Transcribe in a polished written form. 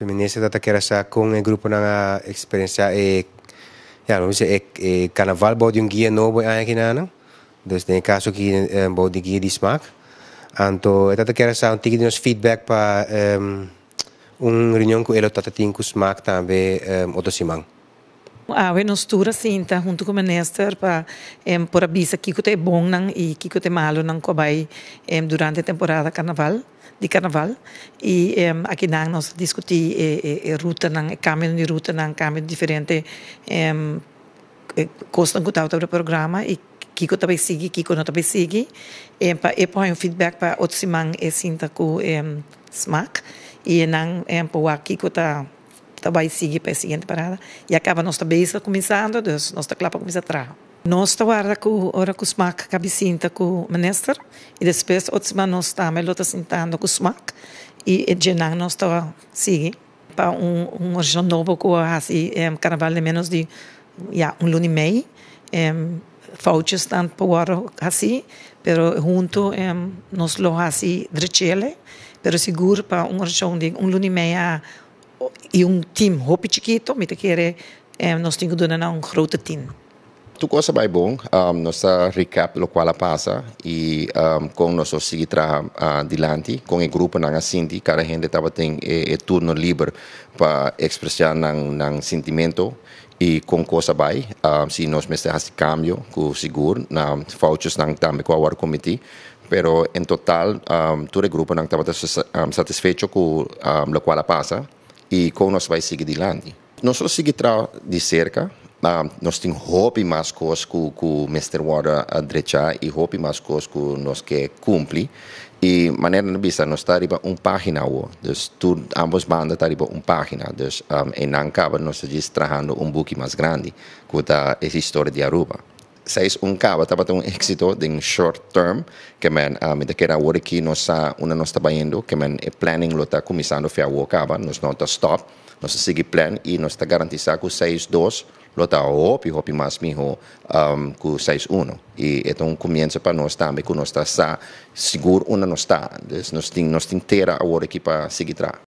Minister ta kier sa con e grupo nan a experiencia e, ja, laten we zeggen, e carnaval bou di un guia nobo aki nan. Dus den caso aki bou di guia di SMAC. Anto, e ta kier sa un tiki di nos feedback pa un reunion cu e lo ta tin cu SMAC tambe otro siman. Awe nos tur a sinta hunto cu e minister pa por a bisa kico ta bon nan y kico ta malo nan cu a bay durante e temporada carnaval di carnaval y aki nan nos a discuti e ruta nan, cambio di ruta nan, cambio di diferente cos cu ta den e programa y kico ta bay sigui, kico no ta bay sigui pa e pone un feedback pa otro siman e sinta cu SMAC y nan pa kico ta bay sigui pa e siguiente parada. Y caba nos ta bezig cuminsando, dus nos ta cla pa cuminsa traha. Nos ta warda cu ora cu SMAC caba sinta cu minister y despues otro siman nos tambe lo ta sintando cu SMAC y einan nos ta sigui pa un organisacion nobo cu haci carnaval di menos di, ja, un luna y mei. Foutjes dan por haci, pero hunto nos lo haci drech'ele, pero sigur pa un organisacion di un luna y mei y un team hopi chikito, mi ta kere nos tin cu duna un grote team. Tur cos a bay bon, nos a recap locual a pasa y con nos a sigui adilanti, cu e grupo nan a sinti, cada hende tabatin e turno liber pa expresa nan sentimento y con cos a bay, si nos mester haci cambio, cu sigur, na foutjes nan tambe cu a wordo cometi, pero en total, tur e grupo nan tabata satisfecho cu locual a pasa y con nos ta bay sigui adilanti. Nos ta sigui di cerca, nos tin hopi mas cos cu mester wordo drecha y hopi mas cos cu nos kier cumpli y manera na bisa nos ta riba un pagina o dus tur ambos banda ta riba un pagina, dus einan caba nos ta trahando un buki mas grandi cu ta e historia di Aruba. 6-1 caba tabata un exito den short term, kiermen mi kier awor cu nos unda nos ta bayendo, kiermen e planning lo ta cuminsando for di caba. Nos no ta stop, nos ta sigui plan y nos ta garantisa cu 6-2 lo ta hopi hopi mas miho cu 6-1 y e ta un comienso pa nos tambe cu nos ta sa sigur unda nos ta, dus nos tin tera awor aki pa sigui traha.